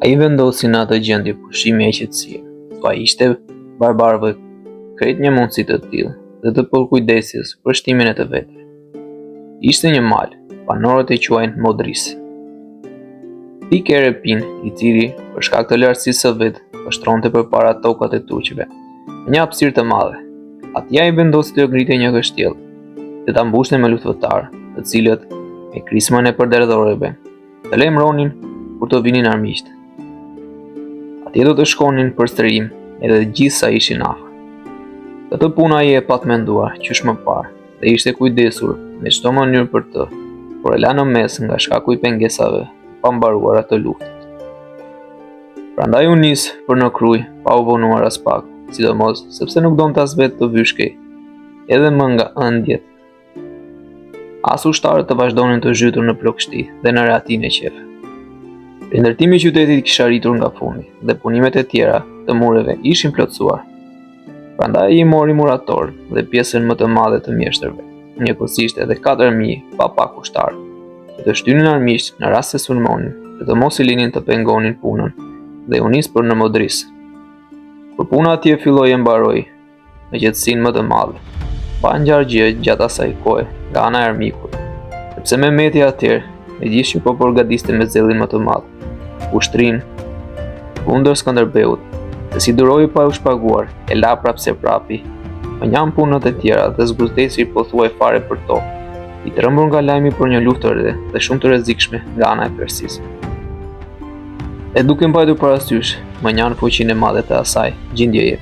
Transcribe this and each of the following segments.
Ai vendosi në atë gjendje pushimi e qetësie, t'ua hiqte barbarëve krejt një mundësi të tillë dhe të përkujdesjes për shtimin e të vetëve. Ishte një mal, banorët e quajnë Modris. Thikë erë e pinë, i cili, për shkak të lartësisë së vet, vështronte përpara tokat e turqve, në një hapësirë të madhe. Atje ai vendosi të ngrinte një kështjellë dhe ta mbushte me luftëtarë, të cilët, me krismën e përdredhoreve, të lajmëronin kur të vinin armiqtë. Atje do të shkonin për strehim edhe të gjithë sa ishin afër. Këtë punë ai e pat menduar qysh më parë dhe ishte kujdesur me çdo mënyrë për të, por e la në mes nga shkaku i pengesave të pambaruara të luftës. Prandaj u nis për në Krujë pa u vonuar aspak, sidomos sepse nuk donte as vetë të vyshkej edhe më nga ëndjet As ushtarët të vazhdonin të zhytur në plogështi dhe në rehatinë e qejf. Rindërtimi i qytetit kish arritur nga fundi dhe punimet e tjera të mureve ishin plotësuar. Prandaj ai mori muratorët dhe pjesën më të madhe të mjeshtërve, njëkohësisht edhe 4000 pa pak ushtarë, që të shtynin armiqtë në rast se sulmonin dhe të mos i linin të pengonin punën dhe u nis për në Modris. Por puna atje filloi e mbaroi, në qetësinë më të madhe, pa ngjarë gjë gjatë asaj kohe nga ana e armikut, sepse Mehmeti atëherë, megjithë që po përgatiste me zellin më të madh, ushtrinë kundër Skënderbeut, se si duroi pa u shpaguar, e la prapëseprapi, mënjanë punët e tjera dhe s'kujdesej pothuaj fare për to, i trembur nga lajmi për një luftë të re dhe shumë të rrezikshme nga ana e Persisë. E duke mbajtur parasysh mënjanë fuqinë e madhe të asaj gjendjeje.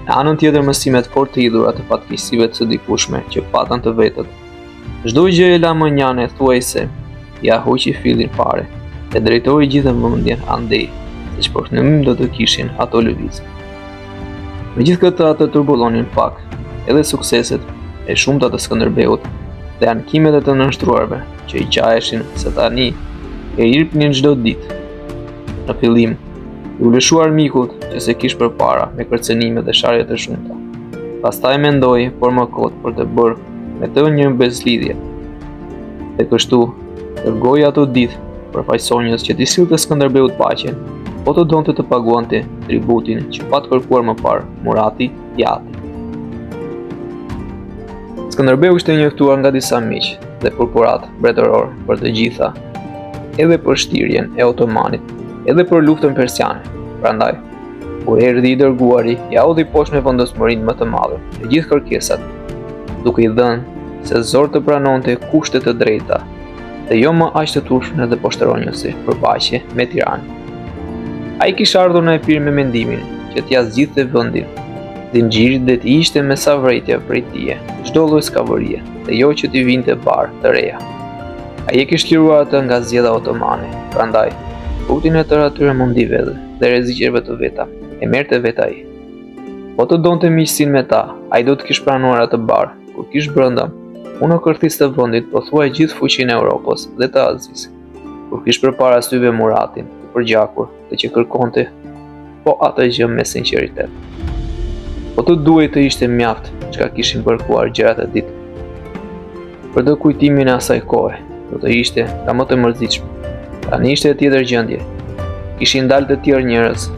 Në anën tjetër mësimet fort të hidhura të fatkeqësive të dikurshme që patën të vetët. Çdo gjë e la mënjanë e thuajse ia hoqi fillin fare e drejtoi gjithë mendjen andej, se ç'përfundim do të kishin ato lëvizje. Megjithëkëtë atë turbullonin pak edhe sukseset e shumta të Skënderbeut dhe ankimet e të nënshtruarve që i qaheshin se tani e irpnin çdo ditë. Në fillim, iu lëshua armikut që s'e kish përpara me kërcënime dhe sharje të shumta. Pastaj mendoi por më kot për të bërë me të një besëlidhje. Dhe kështu, dërgoi ato ditë përfaqësonjës që t'i sillte Skënderbeut paqen, po të donte të paguante tributin që pat kërkuar më parë Murati i ati. Skënderbeu ishte njoftuar nga disa miq dhe purpurat mbretëror për të gjitha, edhe për shtirjen e Otomanit, edhe për luftën persiane. Prandaj, kur erdhi i dërguari, ia hodhi poshtë me vendosmërinë më të madhe të gjithë kërkesat, duke i dhënë se zor të pranonte kushte të drejta dhe jo më aq të turpshme dhe poshtëronjëse për paqe me tiranin. Ai kish ardhur në Epir me mendimin që t'ia zgjidhte vendin zinxhirit dhe t'i hiqte me sa vërejtje prej tij çdo lloj skllavërie dhe jo që t'i vinte barrë të reja. Ai e kish liruar atë nga zgjedha otomane, prandaj, fruktin e tërë atyre mundive dhe rreziqeve të veta, e merrte vetë ai. Po të donte miqësinë me ta, ai do të kish pranuar atë barrë, kur kish brenda, mu në kërthizë të vendit pothuaj gjithë fuqinë e Europës dhe të Azisë, kur kish përpara syve Muratin, të përgjakur dhe që kërkonte po atë gjë me sinqeritet. Po të duhej të ishte mjaft çka kishin kërkuar gjer atë ditë. Për të kujtimin e asaj kohe, do të ishte nga më të mërzitshme. Tani ishte e tjetër gjendje. Kishin dalë të tjerë njerëz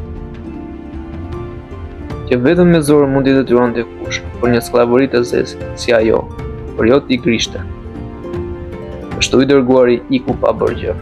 që vetëm me zor mund t'i detyronte kush për një skllavëri të zezë si ajo, por jo tigrishte. Kështu i dërguari iku pa bërë gjë.